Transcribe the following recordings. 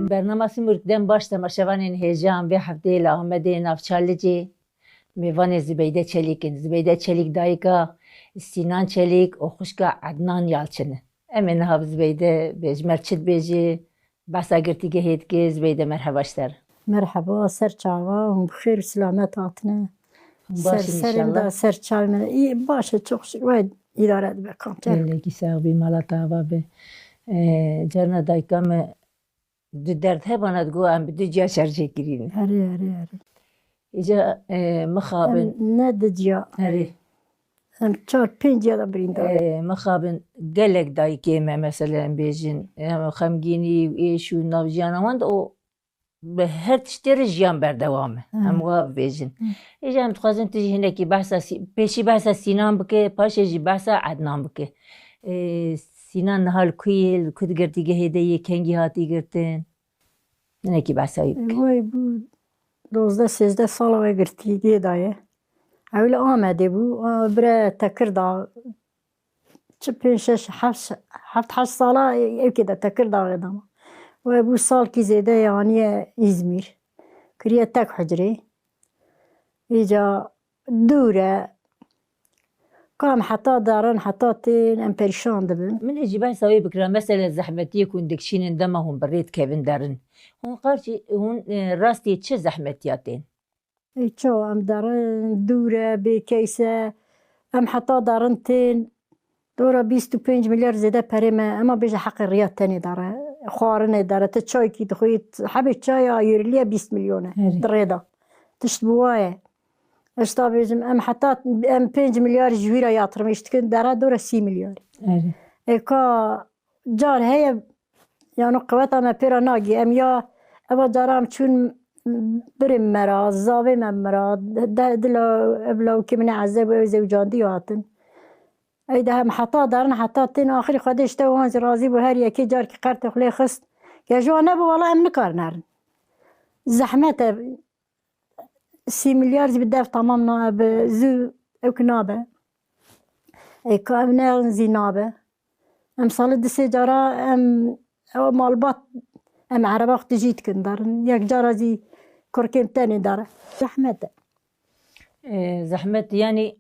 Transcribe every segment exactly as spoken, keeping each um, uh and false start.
Bernama Simurg dem baş temaşevanên hêja em vê hefteyê li Amedê navça Licê mêvanê Zibeyde Çelîk in. Zibeyde Çelîk dayika Sînan Çelîk û xwişka Ednan Yalçin in. Em ê niha bi Zibeyde bê ji me çi dibêjî, behsa girtîgehê dike. Zibeyde, merheba ji te re. Merheba, ser çava hûn bi xêr û silamet hatine. Ser Baş in serên inşallah. De ser çavê me. Î, baş e, çok şükür. Wê îdare dibe, kam çer. Gelekî sax bî, mala te ava be. Ee, carna dayika me du derd hebana digo em bi du ciya şerjê kirîne. Erê, erê, erê. Îca, e, mixabin. Em ne du ciya. Erê. Em çar pênc ciya da birîndar. E, mixabin gelek dayikê me, mesela em bêjin, em xemgînî û êş û nav jiyana wan de o bi her tiştê re jiyan berdewam e. Hı. Em wa bibêjin. Hı. Îca em dixwazin tu jî hinekî behsa Sî-, pêşî behsa Sînan bike, paşê jî behsa Ednan bike. Ê, Sînan niha li ku yê, li ku di girtîgehê de yê, kengî hatî girtin? Hinekî behsa wî bike. Wê bû dozdeh sêzdeh sala wê girtîgehê daye. Ew li Amedê bû, a, bire Tekirdax, çi pênc, şeş, heft, heft, heşt sala ewkê de Tekirdaxê de ma. Wê bû salkî zêde yê aniye Îzmîr. Kiriye tek hucrê. Îca dûr e. Ka em heta derin, heta tên, em perîşan dibin. Min ê jî behsa wê bikira. Mesela zehmetiyê ku hûn dikişînin dema hûn bi rê dikevin derin. Hûn qarşî, hûn, e, rastî çi zehmetiya tên? Ê, çawa em derin, dûr e, bêkeys e. Em heta derin tên, dora bîst û pênc milyar zêde perê me, ema bêje heqê riya tenê dere. Xwarinê dere, ti çaykî dixwî, hebê çaya yêriliye bîst milyon e. Herê. Di rê de. Tişt bi wa ye. Ez ta bêjim, em heta, em pênc milyar ji wî re yatırım iş dikin, dere dora sî milyar. Erê. Ê ka car heye, yano qeweta me pê re nagî. Em ya, eva cara em çûn birê me ra, zavê me me ra, de, dila, ev lawkê min ê ezeb û ew zewcandî hatin. Ey de em heta derin, heta tên axirî Xwedê ji te wan jî razî bû, her yekê carkî qertê xwe lê xist. Ge ji wan nebû, wala em nikarin herin. Zehmet e. Sî milyar jî bi dev temam nabe, zû ewk nabe. Ê, ka ev ne zî nabe. Em salê du sê cara em, ew malbat, em ereba xwe tijî dikin derin. Yek cara zî kurkên tenê dere. Zehmet e. Ê, zehmet, yanî,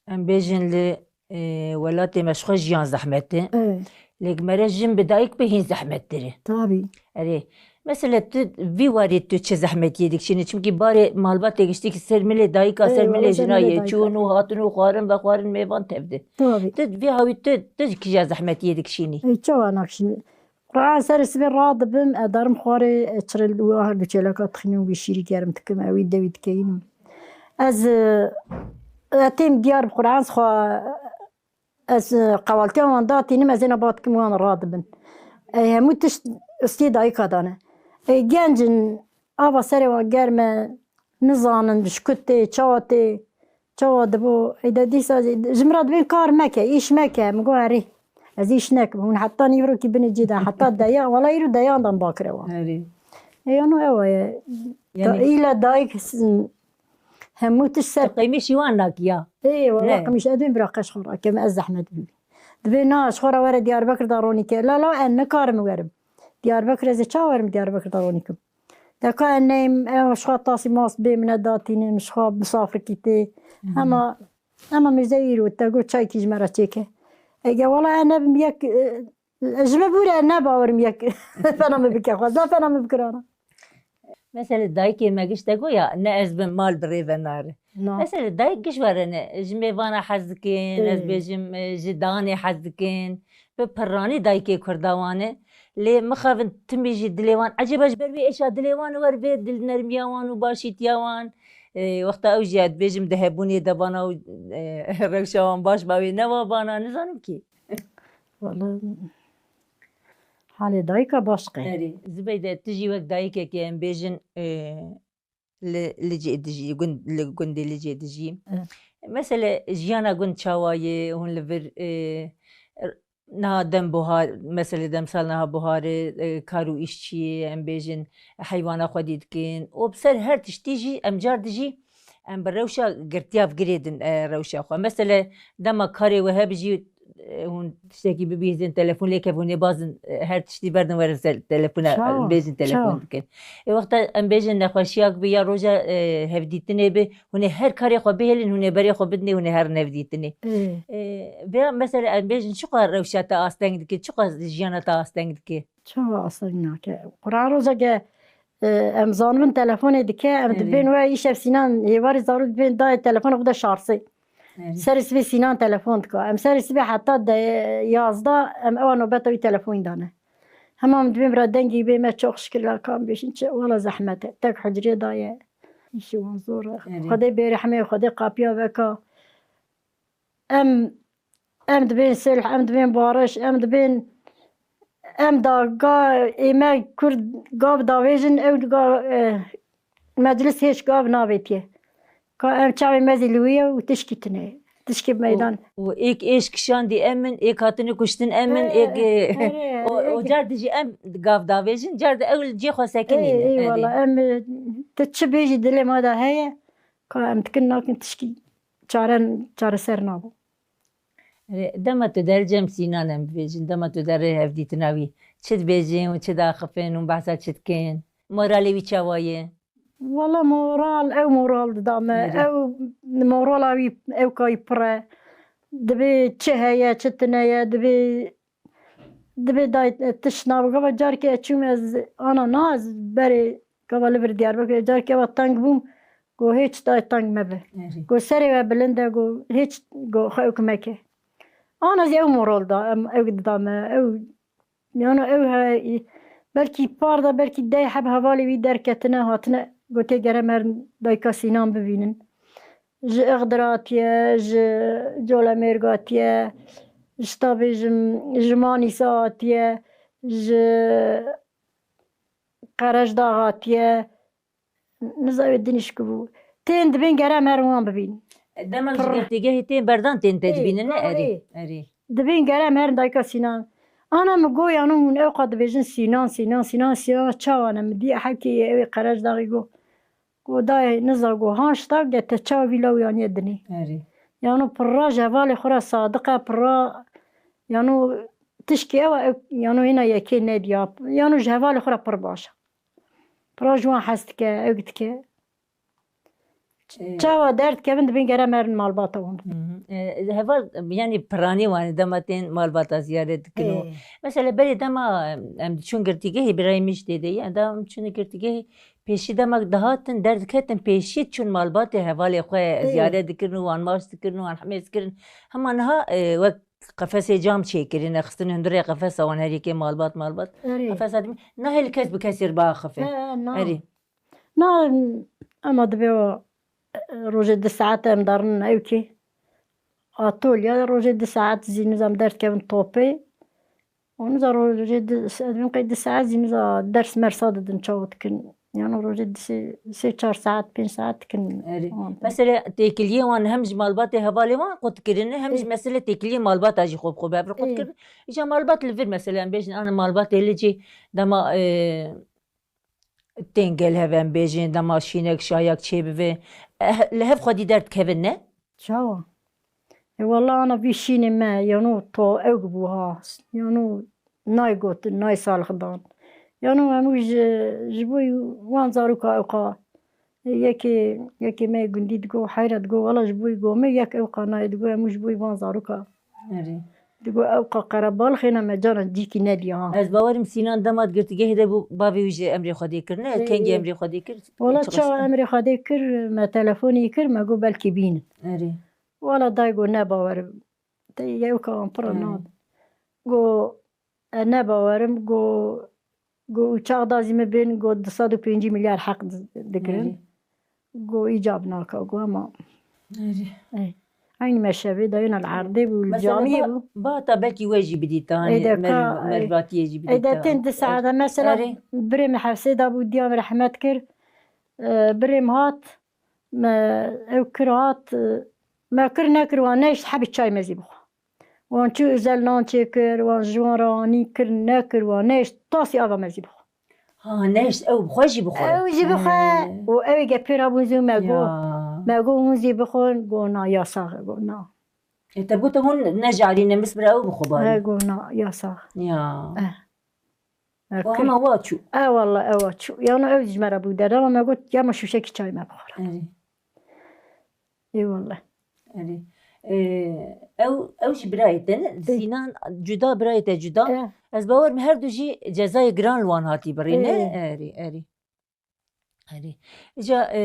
em bêjin li, ê, welatê me ji xwe jiyan zehmet e. Evet. Lê mere jin bi dayik be hîn zehmettir e. Tabii. Erê. Mesela tu vî warî tu çi zehmetiyê dikişînî? Çimkî barê malbatê giştî ki ser milê dayika, ser Eyvallah, milê ser jina milê yê. Dayika. Çûn û hatin û xwarin vexwarin mêvan tevdi. Tabii. Tu vî hawî tu, tu kîja zehmetiyê dikişînî? Ey, çawa nakişînî? Quran serê sibê radibim, e, darim xwarê, e, çirê li wan her du çêleka dixînim, wî şîrî germ dikim, ewî dewî dikeyînim. Ez, e, e, têm diyar bi Quran xwe, ez, e, qewaltiya wan datînim, ez êna ba dikim wan radibin. E, hemû tişt istiyê dayika dane. E, genc in, ava serê wan germ e, nizanin ji ku tê, çawa tê. Çawa dibo, ê de dîsa jî, ji min re dibên kar meke, îş meke, min got, "Erê, ez îş nekim." Hûn heta nîvrokî binê cî de, heta deya, wala îro deyan dan bakire wan. Erê. Ê, yano ew e. Yanî Da-, îla dayik s-, hemû tişt ser Tu qeymîşî wan nakî ya? Ê, wala Ne. qemîş edin bira qeş xwe rakem, ez zehmet bî. Dibê na, ji xwe re were Diyarbekir de ronîke. La, la, en nikarim werim. Diyarbekir ez ê ça werim Diyarbekir de ronîkim? Deka em neyim, em ji xwe tasî mast bê min e datînin, ji xwe misafirkî tê. Hema, hema mêze îro te got çaykî ji me re çêke. Ege wala em nebim yek, e, ji min bûre ne bawerim yek fena min bike xwe. Za fena min bikirana. Mesela dayikê me giş te got ya, ne ez bin mal bi rê ve nare. Na. Mesela dayik giş were ne, ji mêvana hez dikin, ez Ê. bêjim, e, ji danê hez dikin. Bi pirranî dayikê Kurda wan e. Lê mixabin timî jî dilê wan. Ecêba ji ber wê êşa dilê wan wer vê dilnermiya wan û başîtiya wan. E, wexta ew jî ya dibêjim di hebûnê de bana û, e, rewşa wan baş ba wê ne wa bana, nizanim kî. Wala halê dayika baş qe. Erê, Zibeyde, tu jî wek dayikekê em bêjin, e, li Licê dijî, gund, li gundê Licê dijî. Evet. Mesele jiyana gund çawa ye, hûn li vir, e, niha dem buhar, mesele demsal niha buharê, e, kar û îş çi ye, em bêjin heywana xwedî dikin. Û bi ser her tiştî jî em car dijî em bi rewşa girtiya vigirêdin, e, rewşa xwe. Mesele dema karê we hebijî e, hûn tiştekî bibihîzin, telefon lê kev, hûn ê bazin, e, her tiştî berdin werin ser telefona, Çawa, bêjin telefon çawa. dikin. Ê wexta em bêjin nexweşiyak bi ya roja, e, hevdîtinê bi, hûn ê her karê xwe bihêlin, hûn ê berê xwe bidinê, hûn ê herin hevdîtinê. Ê. E, vêya mesela em bêjin çiqas rewşa te asteng dike, çiqas jiyana te asteng dike? Çawa asteng nake? Quran roja ge, e, em zanibin telefonê dike, em Erê. dibên we îşev Sînan hêvarî zarok dibên dayê telefona xwe de şarsê. Erê. Serê sibê Sînan telefon dika. Em serê sibê heta de yazda em ewa nobeta wî telefonî dane. Hema em dibên bira dengî bê me çok şikir la kam bêjin çi wala zehmet e. Tek hucrê daye. Îşê wan zor e. Erê. Xwedê bêrehmê, Xwedê qapiya veka. Em, em dibên sulh, em dibên bariş, em dibên, em da ga, ê me Kurd gav davêjin, ew ga, e, meclis hêç gav navêtiye. Ka em çavê me zî li wî ye û tişkî tune ye. Tişkî Û, meydan. û êk êş kişandî em in, êk hatine kuştin em in, He, êk, e, erê, o, o erê. car dijî em gav davêjin, car de ew li cê xwe sekinîne. Ê, ê, Erê. wala, em, e, tu çi bêjî dilê me de heye, ka em dikin nakin tişkî çare, çareser nabû. Erê, dema tu der cem Sînan em bibêjin, dema tu derê hevdîtina wî, çi dibêjin û çi daxifin û behsa çi dikin? Moralê wî çawa ye? Wala moral, ew moral dida me. Erê. Ew morala wî, ew kayî pir e. Dibê çi heye, çi tune ye, dibê, dibê day, e, tişt nabe. Gava carkê ez çûm ez, ana na ez berê gava li vir Diyarbekirê. Carkê eva teng bûm, go hêç day teng mebe. Erê. Go serê we bilind e, go hêç, go xwe ewk meke. Ana zî ew moral da, em, ew dida me, ew Yano ew he, belkî par de, belkî deh heb hevalê wî derketine, hatine, gotiye gere em herin dayika Sînan bibînin. Ji Ixdir hatiye, ji Colemêrg hatiye, ji tabê ji, ji Manîsa hatiye, ji Qerejdax hatiye. Niza wê dinî şikibû. Tên dibên gere em herin wan bibîn. Dema ji Pir. girtîgehê tên berdan tên te Ê, dibînin, ne? Erê, erê. erê. Dibên gere em herin dayika Sînan. Ana min got, yano hûn ewqa dibêjin Sînan, Sînan, Sînan, Sînan çawa ne? Min dî hewkê ew ê Qerejdaxî got. Got, dayê, niza got, han şta ge te çawa vî lawî aniye dinê. Erê. Yano pirra ji hevalê xwe re sadiq e, pirra, yano tişkê ew e, ew, yano hêna yekê nediya. Yano ji hevalê xwe re pir baş e. Pira ji wan hez dike, ew dike. Ç-, Ê. çawa derdikevin dibên gere em herin malbata wan. Hı hı. E, heval, yanî piranî wan ê dema tên malbata ziyaret dikin û Ê. mesela berê dema em, em diçûn girtîgehê birayê min jî tê de ye, em da em çûne girtîgehê pêşî dema dihatin derdiketin pêşî diçûn malbatê hevalê xwe Ê. ziyaret dikirin û wan maç dikirin û wan hemêz dikirin. Hema niha, e, wek qefesê cam çêkirine, xistine hundirê qefesa wan her yekê malbat malbat. Erê. Qefesa dimî, nahê li kes bi kesê re biaxife. He, na. Erê. Na, ema dibe o, e, rojê du saet em darin ewkê. Atolya, rojê du saet zî nizam derdikevin topê. Û niza rojê du, se-, em qey du saet zî niza ders mersa didin çawa dikin. Yano rojê du sê, sê çar saet, pênc saet dikin. Erê. Wan. Mesela têkiliyê wan hem ji malbatê hevalê wan qut kirine, hem jî Ê. mesele têkiliyê malbata jî xwe bi xwe bi hev re qut Ê. kirin. Îca malbat li vir mesela em bêjin ana malbatê li cî dema, e, tên gel hev em bêjin, dema şînek şayak çê bive. Eh, li hev xwedî derdikevin ne? Çawa? E, wala ana vî şînê me, yano to ewk bû ha. Yano nayê gotin, nayê salix dan. Yano em wî ji, ji bo wan zaroka ewqa. E, yekê, yekê me yê gundî digo, heyre digo, wala ji bo wî gomê yek ewqa nayê digo, em wî ji bo wan zaroka. Erê. Digo, ewqa qerebalixê ne me cana cîkî nediya ha. Ez bawerim Sînan dema di girtîgehê de bû, bavê wî jî emrê Xwedê kir, ne? Ê, Kengî ê. emrê Xwedê kir? Wala Çiqas- çawa emrê Xwedê kir, me telefonî kir, me got belkî bînin. Erê. Wala dayê got ne bawerim. Te ewka wan pir Erê. nab. Got, e, ne bawerim, got, got û çaxda zî min bên, got du sed û pêncî milyar heq di-, digirin. Erê. Got îcab naka, got ama. Erê. Ey. Eynî me şevê dayina li erdê bû, li Mesela camiyê ba-, bû. Bata belkî we jî bidîta, hani Ey de mer-, ka, ey. mervatiyê jî Ey de bidîta. tên di saete mesela Erê. birê min hevsê da bû, diya min rehmet kir. E, birê min hat, me ew kir hat, e, me kir nekir wan nehişt hebî çay me zî bixwe. Wan çû özel nan çêkir, wan ji wan re anî kir nekir, wan nehişt tasî ava me zî bixwe. Ha, nehişt ew bi xwe jî bixwe. Ew jî bixwe. He. Û ew ê ge pê re bûn zî me got, Ya. me got hûn zî bixwin, got na, yasax e, got na. E, te gote hûn necarîne, mis bira ew bi xwe barî. He, got na, yasa. Ya. Eh. E, O kir- hema wa çû. E, walla, ewa çû. Yano ew ji me re bû derdana, me got, ya me şûşekî çay me bixwara. Erê. Ê, walla. Erê. E, ew, ew jî birayê te ne? Ê. Sînan cuda, birayê te cuda. E. Ez bawer me her du jî cezayê giran li wan hatî birî, ne? Ê. Erê, erê. Erê. Îca, e,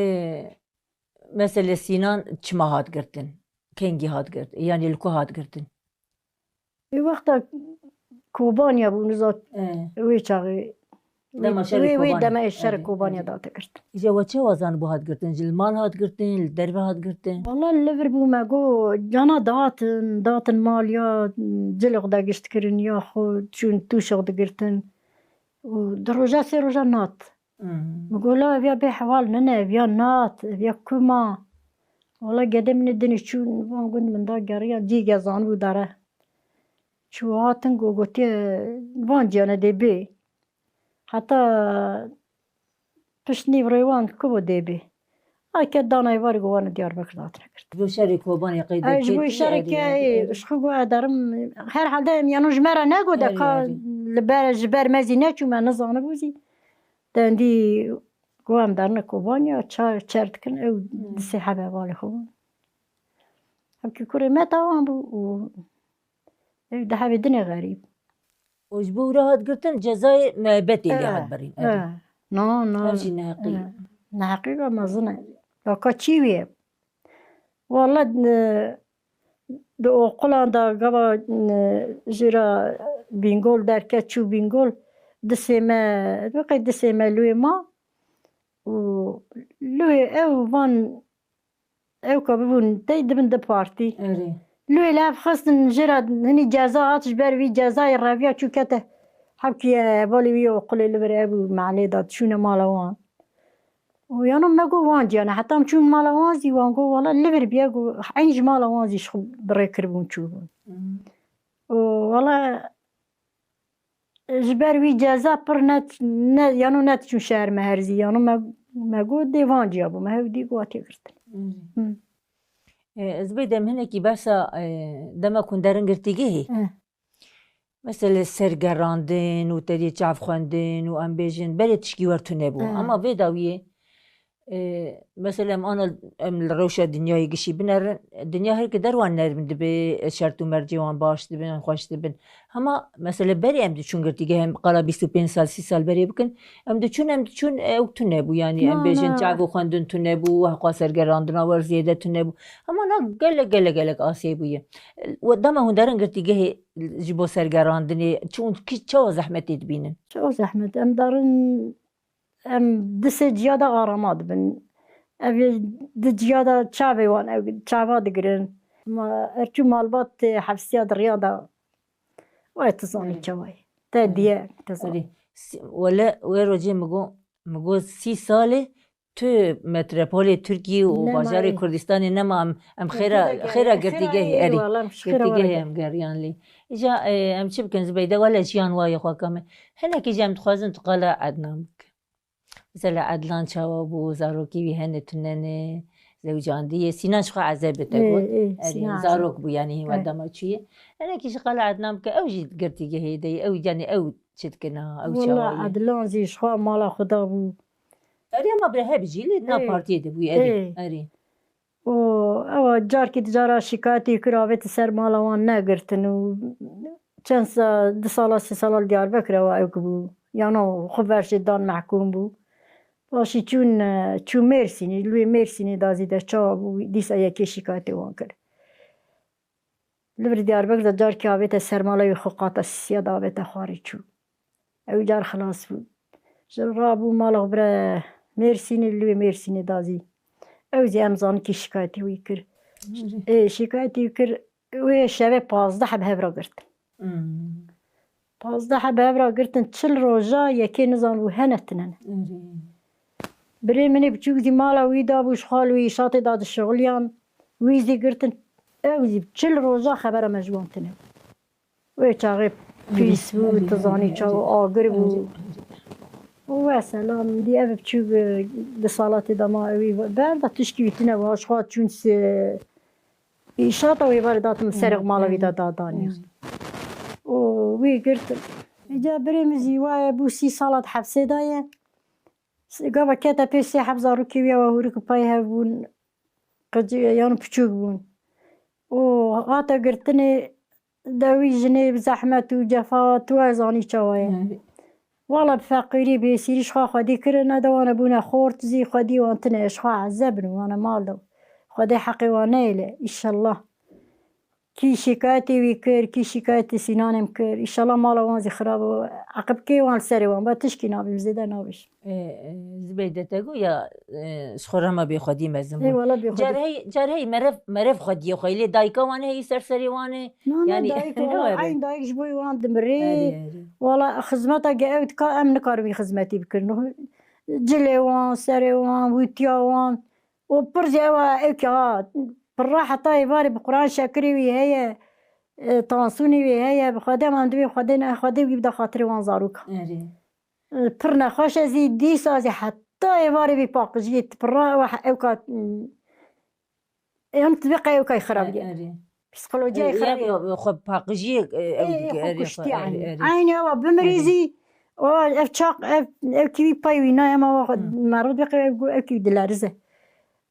mesele Sînan çima hat girtin? Kengî hat girtin? Yanî li ku hat girtin? Ê wexta Kobaniya bû, niza E. wê çaxê. Dema şerê Wê, wê Kobaniya. deme şerê Erê, Kobaniya erê. date girtin. Îca we çawa zanibû hat girtin? Ji li mal hat girtin, li derve hat girtin? Walla li vir bû me got, cana datin, datin mal ya cilix de gişt kirin ya xwe çûn tûşix digirtin. Û di roja sê roja nat. Hmm. Min got, "La ev ya bê hewal nine, ev ya nat, ev ya kuma." Wala gedê min ê dinê çûn van gund min da geriya, cî ge zanibû dare. Çû hatin got, gotiye, "Van ciyane dê bê." Heta pişt nîv rê wan ku bo dê bê. Ay ke danayê var got, wan Diyarbekir datine girt. Ji bo şerê Kobanê qey Ay, ji bo derketî, şerê erê, ke, erê, erê. Ji xwe got, "Ederim, herhalde em yano ji me re negot de Erê, ka erê. li ber, ji ber me zî neçû, me nizanibû zî." Dendî ku em derine Kobanya, ça-, çer dikin, ew Hmm. disê hebe hevalê xwe bûn. Hevkî kurê me tawan bû û ew di hevê dinê xerîb. Û ji bo wira hat girtin, cezayê muhebetê lê Eh, hat birîn. Erê. eh. No, no. Ev jî neheqî. Eh, neheqî ve mezin e. Ya ka çî wê? Wala, e, di oqulan de gava, e, jê re Bîngol derket, çû Bîngol, disê me, wê qey disê me lûyê ma û lûyê ew van, ew ka bibûn tey dibin di partî. Erê. Lûyê li hev xistin jê re hinî ceza hat, ji ber vî cezayê reviya çû kete. Hevkî hevalê wî oqilê li vir hebû, mehlê de çûne mala wan. Û yano me got wan ciyane. Heta em çûn mala wan zî wan got, wala li vir biye got, eyn ji mala wan zî ji xwe bi rê kiribûn çûbûn. Hmm. Û wala ji ber wî ceza pir ne, ne, yano nediçûn şeher me her zî. Yano me, me got dê van ciya bû. Me hew dî got tê girtin. Hmm. Hı. E, ez bê dem hinekî behsa, e, dema ku derin girtîgehê. Hı. Mesele sergerandin û te dê çav xwendin û em bêjin, berê tişkî wer tune bû. He. Ama vê dawiyê, e, mesele em ana, em li rewşa dinyayê gişî binerin, dinya her ki der wan nerm dibe, şert û mercê wan baş dibin, xweş dibin. Hema mesele berê em diçûn girtîgehê, em qala bîst û pênc sal, sî sal berê bikin, em diçûn, em diçûn, ew tune bû, yanî em Na, bêjin na. çav û xwendin tune bû, hewqa sergerandina wer zêde tune bû. Hema na gelek, gelek, gelek asê bûye. We dema hûn derin girtîgehê ji bo sergerandinê, çi hûn kî çawa zehmetê dibînin? Çawa zehmet? Em derin, em di sê ciya de arama dibin. Ev ê di ciya de çavê wan, ew çava digirin. Ma, erçû malbat tê hefsiya di riya de. Wê tu zanî Evet. çawa ye. Te Evet. diye, tu zanî. Erê. Si-, wele, wê rojê mi got, mi got sî salê tu metropolê Tirkiyê û Nema bajarê ê. Kurdistanê nema em, em Ê, xêra, tu de xêra gel-, girtîgehê, xêra ê, erê. wala, em xêra wala Girtîgehê gel. em geriyan lê. Îca, e, em çi bikin Zibeyde? Wele jiyan wa ye xwe kame. Hinekî jî em dixwazin tu qala Ednan bikin. Mesela Edlan çawa bû, zarokî wî hene tune ne, zewcandiye. Sînan ji xwe ezeb bi te Ê, got. ê, Erê, Sînan ezeb. zarok bû, yanî hîn Ê. we dema çûye. Hinekî ji qala Ednan bike, ew jî girtîgehê de ye, ew, yanî ew çi dikina, ew Wala çawa ye? Edlan zî ji xwe mala xwe da bû. Erê, ama bi hev jî li nav Ê. partiyê de bûye, erê, Ê. erê. Û ewa carkî di cara şikayetê kir, avêti ser mala wan negirtin û çend sa-, du sala, sê sala li Diyarbekir ewa ew bû. Yano xwe ver jê dan mehkûm bû. Paşî çûn, e, çû Mêrsînê, li wê Mêrsînê da zî de çawa bû, dîsa yekê şikayetê wan kir. Li vir Diyarbekir de carkî avête ser mala wî xwe qata sisiya de avête xwarê çû. Ew car xilas bû. Ji rabû mala xwe bire Mêrsînê, li wê Mêrsînê da zî. Ew zî em zanin kî şikayetî wî kir. Ê, şikayetî wî kir, wê şevê pazdeh heb hev re girtin. Hmm. Pazdeh heb hev re girtin, çil roja yekê nizanibû hene tune ne. Erê. Birê min ê biçûk zî mala wî da bû, ji xwe li wî îşatê da dişixuliyan. Wî zî girtin. Ew zî çil roja xebera me ji wan tune. Wê çaxê pîs bû, Erê, tu zanî erê, çawa erê, agir bû. erê, erê. Û wesela min dî ev biçûk, e, di salatê de ma ewî berda tişkî wî tune bû. Ji xwe çûn se-, Îşata wê bar datim serê mala wî de dadanî. Û wî girtin. Îca birê min zî waye bû sî sala di hepsê de ye. Gava kete pê sê heb zarokê wî ewa hûrik û pay hev bûn. Qicî yan piçûk bûn. Û hate girtinê de wî jinê bi zehmet û cefa tu ez zanî çawa ye. Wala bi feqîrî bi êsîrî ji xwe xwedî kirine de wane bûne xort zî xwedî wan tine ji xwe eze bin wane mal de. Xwedê heqê wan neyêle îşellah. Kî şîkayetê wî kir, kî şîkayetê Sînanê min kir. Îşellah mala wan zî xirab û eqibkê wan li serê wan be tişkî nabîm zêde nabêjim. E, e, Zibeyde te got ya, e, ji xwe re me bêxwedî mezin bûn. Ê wala bêxwedî. Car hey, car hey merev, merev xwediyê xwe lê dayika wan heyî ser serê wan e. Na, na, yanî, dayik wala eyn dayik ji bo wan dimirê. Erê, erê. Wala xizmeta ge ew dika em nikarin wî xizmetî bikirin. Cilê wan, serê wan, wîtiya wan. Û pir jî ew a, ew ki ha, pirra heta êvarê bi Quran şekirê wî heye, e, tansûnê wî heye, bi Xwedê em divê Xwedê ne, Xwedê wî bide xatirê wan zarokan. Erê. E, pir nexweş e zî dîsa zî heta êvarê vî paqijiyê pirra ew he-, ew ka, em divê qey ew kay xirab e. Erê. Psîkolojiyê xirab e. Yanî xwe paqijiyê, e, ew dike, erê, xwe kuştiye, erê, erê. Eynî ew bimirî zî, o ev çaq, ev, ev kî wî pay wî nayê, ma wa xwe meriv dibê qey ev, ev kî wî dilerize.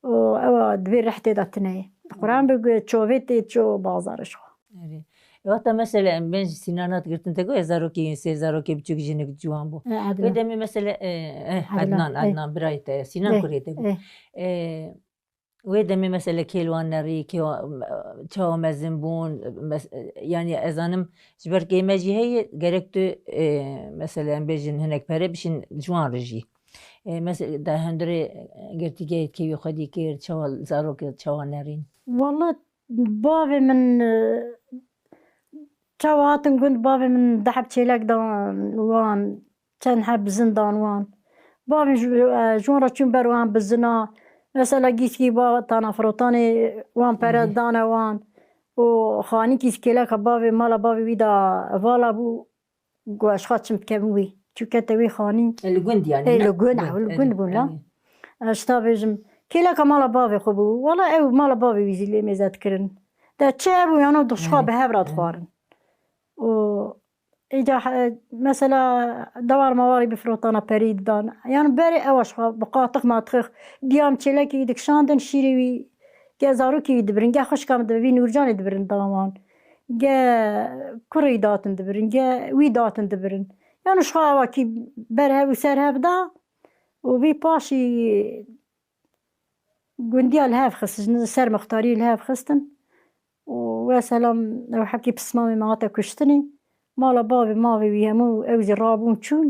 Û ewa divê rih tê de tune ye. Quran bi çovê tê ço bazar ji xwe. Erê. E, wexta mesela em bên ji Sînana digirtin te got, e, zarokê, sê zarokê biçûk jinik ciwan bû. E, Ednan. Wê demê mesela, e, e, Ednan, Ednan, e. Ednan, birayê te, Sînan kurê te bû. E. E, wê demê mesela kê li wan nerî, kê wa-, çawa mezin bûn, mes-, yanî ez zanim ji ber kê me jî heye, gerek tu, e, mesela em bêjin hinek pere bişîn ji wan re jî. E, mes-, da hundirê girtîgehê kê wî xwedî kir, çawa zarok çawa nerîn? Wala bavê min, e, çawa hatin gund, bavê min deh heb çêlek dan wan, çend heb bizin dan wan. Bavê ji, e, ji wan re çûn ber wan bizina. Mesela gîskî ba tana firotanê wan pere dane wan. Û xanîkî kêleka bavê, mala bavê wî de vala bû. Got, ez xwe çim dikevim wî. Çû kete wî xanî. E, li gund yanî, ê, ne? Li gund, ew li gund bûn la. Erê. Ez ta bêjim, kêleka mala bavê xwe bû. Wala ew mala bavê wî zî lê mêze dikirin. De çi hebû, yan ew dixşixa bi hev re dixwarin. Û îca he-, mesela dewar mawarî bi firotana perî didan. Yan berê ew ji xwe bi qatix matixix diyam çêlekî wî dikişandin şîrê wî. Ge zarokî wî dibirin, ge xwişka min dibe, vî Nûrcanê dibirin dawan. Ge kurê wî datin dibirin, ge wî datin dibirin. Yan ji xwe ewa kî ber hev û ser hev da û vî paşî gundiya li hev xist, ji ser muxtariyê li hev xistin. Û wesselam ew hepkî pismamê me hate kuştinê. Mala bavê mavê wî hemû ew zî rabûn çûn.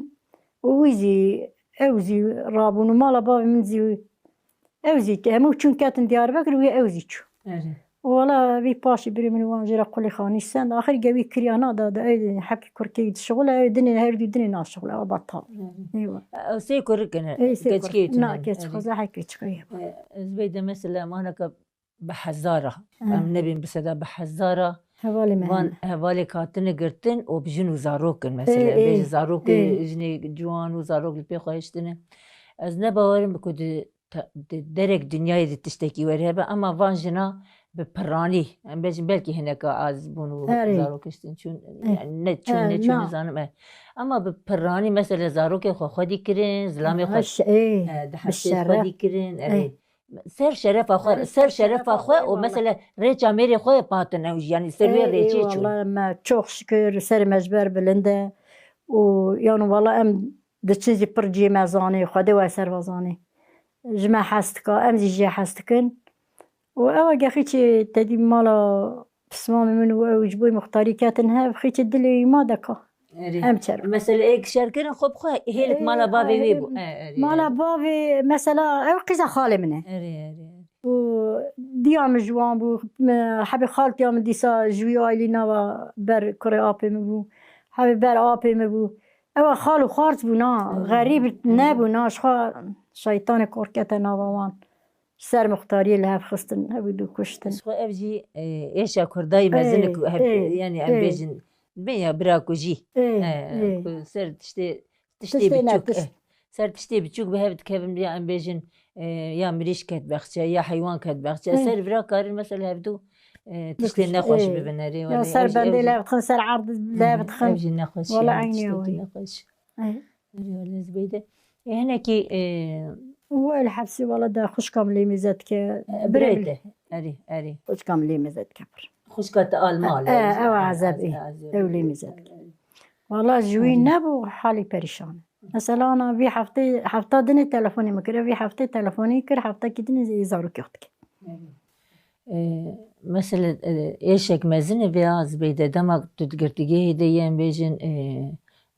Û wî zî, ew zî rabûn û mala bavê min zî, ew zî hemû çûn ketin Diyarbekir û wî ew zî çû. Erê. Û wala vî paşî birê min û wan jê re qulê xanî send. Axir ge wî kiriya nada da ew hepkî kurkê wî dişixule, ew dinê her du dinê naşixule, ew betal. Erê. Eywa. Ew sê kurik in, ê, sê keçikê kurik. Na, keçik xweza her keçik ye. E, ez bê de mesela manaka bi hezara. Em nebên bi seda, bi hezara. Hevalê me van hene. Hevalê katine girtin û bi jin û zarok in mesela. Ê, ê, bêje zarokê, ê, jinê ciwan û zarok li pê xwe hiştine. Ez ne bawerim ku di, di derek dinyayê de tiştekî were hebe, ama van jina bi piranî, em bêjin belkî hineka az bûn û zarok hiştin çûn, yani ne çûn, ne çûn, nizanim, e. Ama bi piranî mesela zarokê xwe xwedî kirin, zilamê xwe, e, di hepsê xwedî kirin, erê. Ser şerefa xwe, ser şerefa xwe û mesela rêça mêrê xwe patin ew jî, yanî ser wê rêçê çûn. Wala me çok şükür serê me ji ber bilind e û yan wala em diçin jî pir cihê me zanê, Xwedê we ser ve zanê. Ji me hez dika, em zî jê hez dikin. Û ew e ge xîçê tedî mala pismamê min û ew ji bo muxtarî ketin hev, xîçê dilê wî ma deka. Erê. Em çer. Mesela ê kişer kirin xwe bi xwe hêlik mala bavê wê bû. E, erê, mala bavê mesela ew qîza xalê min e. Erê, erê. Û diya min ji wan bû, me, hebê xaltiya min dîsa ji wî ailî nava ber kurê apê min bû. Hebê ber apê min bû. Ewa xal û xart bûna, xerîb nebûna, ji xwe şeytanê kor kete nava wan. Ser muxtariyê li hev xistin, ew ê dû kuştin. Ji xwe ev jî, e, êşa Kurdayî mezin e ku hev, ê, yanî em bêjin, bê ya bira ku jî. Ê, e, ê. Ku ser tiştê, tiştê biçûk, e, ser tiştê biçûk bi hev dikevin, ya em bêjin, e, ya mirîşk ket bexçe, ya heywan ket bexçe. Ê. Ser vira karin mesela hevdû, e, tiştê nexweş bibin, erê, ya ser bendê lev dixin, ser erd lev dixin. Ev jî nexweş, wala eynî tiştekî nexweş. Erê, wala ez beyde. E, hinekî, e, û el hepsî wala de xwişka min lê mêze dike. E, birê te. Erê, erê. Xwişka min lê mêze dike pir. Xwişka te al mal e, ew azeb e. Ew lê mêze dike. Wala ji wî nebû halî perîşan e. Mesela ana vî heftê, hefta dinê telefonê min kir, vî heftê telefonê kir, heftekî dinê zarokê xwe dike. E, mesela, e, êşek mezin e vê az beyde dema tu di girtîgehê de yên bêjin, e,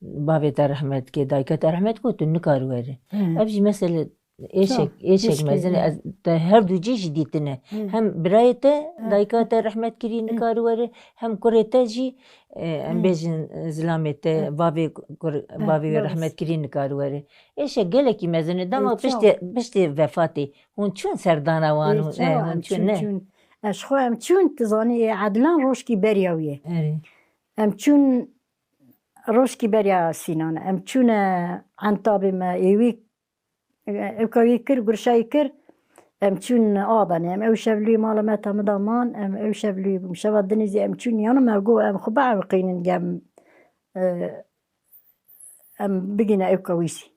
bavê te rehmet ke, dayika te rehmet ke, tu nikar were. Ev jî mesela êşek, êşek mezin e, ez te her du cî jî dîtine. Hem birayê te, dayika te rehmet kirî nikar were, hem kurê te jî, e, em bêjin, e, zilamê te, bavê kur, bavê wê rehmet kirî nikar were. Êşek gelekî mezin e, dema piştê, piştê vefatê. Hûn çûn serdana wan û, e, hûn çûn, ne? Ez xwe em çûn, tu zanî, ê Edlan rojkî beriya wî ye. Erê. Em çûn rojkî beriya Sînan. Em çûne entabê me, ê wî, e, ewka wî kir, gurşa wî kir. Em çûn Adanê. Em ew şev li wî mala me ta min da man. Em ew şev li wî bûn. Şeva dinê zî em çûn. Yano me got em xwe biewqînin gem, e, em bigîne ewka wî zî.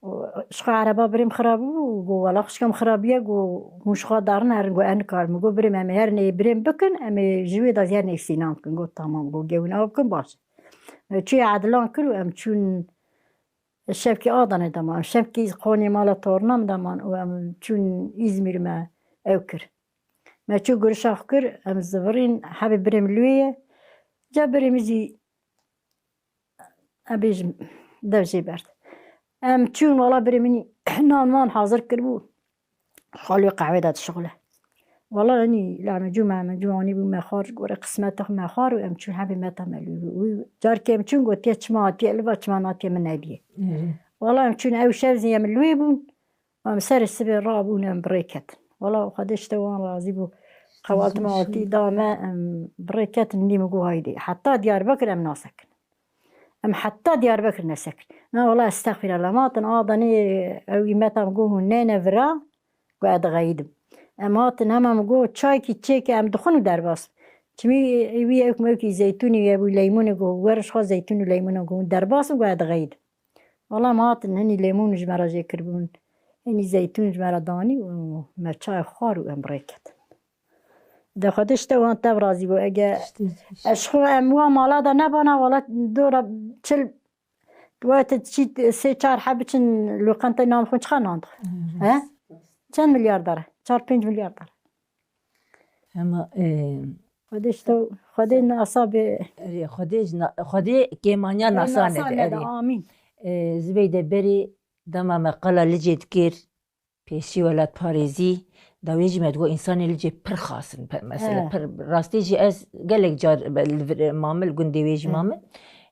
Û ji xwe ereba birêm xirab bû, û got, "Wela xwişka min xirabiye," got, "hûn ji xwe darin herin," got, "ez nikarim." Min got, "Birêm em ê herin ê birêm bikin, em ê ji wê de zî herin ê Sînan bikin." Got, "Tamam," got, "Gewîna bikin baş e." Em çûye Edilan kir û em çûn şevkî Adanê de man. Şevkî qonê mala torna min de man û em çûn Îzmîr me ew kir. Me çû gurişa xwe kir, em zivirîn hebê birêm li wê ye. Ca birêm min zî Em bêjin dev jê berd. Em çûn wala birê min nan wan hazir kiribû. Xalê qehwê de dişixule. Wala hinî lamecû me, lamecû anî bû me xwar, ji gorê qismeta xwe me xwar û em çûn hebê me ta me lû bû. Wî carkê em çûn gotiye çima hatiye li va çima natiye min nebîye. Wala em çûn ew şev zî em li wê bûn. Em serê sibê rabûn em bi rê ketin. Wala Xwedê ji te wan razî bû. Qewaltima altî da me em bi rê ketin nî min got haydê. Heta Diyarbekir em nasekin. Em heta Diyarbekir nesekin. Na wala estexfirullah. Em hatin Adanê ew îmeta min got hûn nêne vira. Got ez dixeyidim. Em hatin hema min got çaykî çêke em dixwin û derbas. Çimî wî ewk mewkî zeytûnî wî hebû leymûnê got wer ji xwe zeytûn û leymûnê got hûn derbas in got ez dixeyidim. Wala em hatin hinî lêmûn ji me re jê kiribûn. Hinî zeytûn ji me re danî û me çay xwar û em bi rê ketin. De Xwedê ji te wan tev razî bo. Ege ez ji xwe em wan mala de nebana, wala dora çil wete çî sê çar heb biçin loqentê nam xwe çiqa nan dixwe. He? Çend milyar dere? Çar pênc milyar dere. Hema, e, Xwedê ji te, Xwedê nasa bê. Erê, Xwedê ji na-, Xwedê kêmaniya nasa nede, erê. Amîn. E, Zibeyde berê dema me qala Licê dikir, pêşî welatparêzî, da wê jî me digot, însanê Licê pir xas in, pe-, mesele pir, rastî jî ez gelek car be-, li vir, mame, li gundê wê jî mame.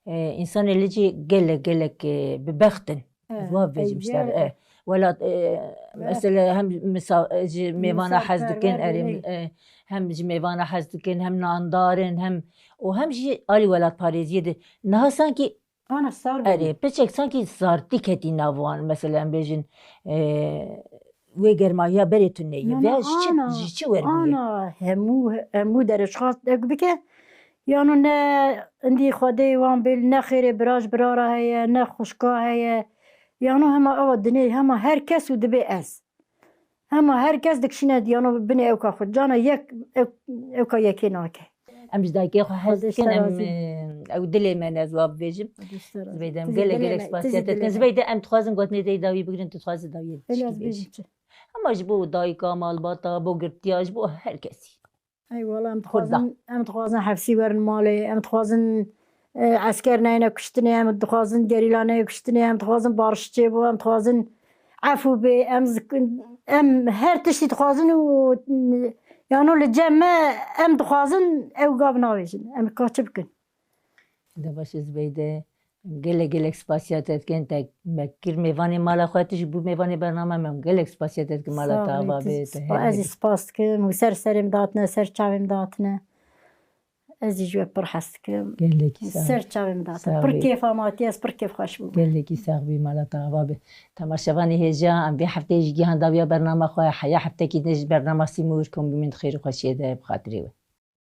E, însanê Licê gelek, gelek, e, bi bext in. Ez wa bibêjim ji te re. E, welat, e, mesele hem misa-, ji mêvana hez dikin, erê, e, hem ji mêvana hez dikin, hem nandar in, hem û hem jî alî welatparêziyê de. Niha sankî, erê, piçek sankî zartî ketî nav wan, mesela em bêjin, e, wê germahiya berê tune ye. Vêya ji çi, ji çi wer bûye? Ana, hemû, hemû derê ji xwe ewk bike. Yano ne indî Xwedê wan bêl, ne xêrê bira ji bira re heye, ne xwişka heye. Yano hema ewa dinê, hema her kes û dibê ez. Hema her kes dikişîne yano binê ewka xwe. Cana yek ew-, ewka yekê nake. Em ji dayikê xwe hez dikin, em, e, ew dilê me ne, ez wa bibêjim. Zibeyde em gelek gelek spasiya te dikin. Zibeyde em dixwazin gotinê te dawî bigirin, tu dixwazî dawiyê bibêjî. Ama ji bo dayika, malbata, bo girtiya, ji bo her kesî. Ey wala em dixwazin, em dixwazin hefsî werin malê, em dixwazin, e, esker neyne kuştinê, em dixwazin gerîla neyê kuştinê, em dixwazin bariş çêbo, em dixwazin efû bê, em zik-, em her tiştî dixwazin û, yano li cem me em dixwazin ew gav navêjin. Em ka çi bikin? De baş ez beyde. Gelek gelek spasiya te dikin, te me kir mêvanê mala xwe, tu jî bû mêvanê bernama me, em gelek spasiya te dikin, mala te ava bê, tu her. Ez jî spas dikim, û ser serê min datine, ser çavê min datine. Ez jî ji we pir hez dikim. Gelekî sax. Ser çavê min date. Sağ Pir ol. Kêfa me hatiye, ez pir kêfxweş bûm. Gelekî sax bî, mala te ava be. Temaşevanê hêja, em vê hefteyê jî gihan dawiya bernama xwe. Heya heftekî din ji bernama Sîmûr, komî min xêr û xweşiyê de bi xatirê we.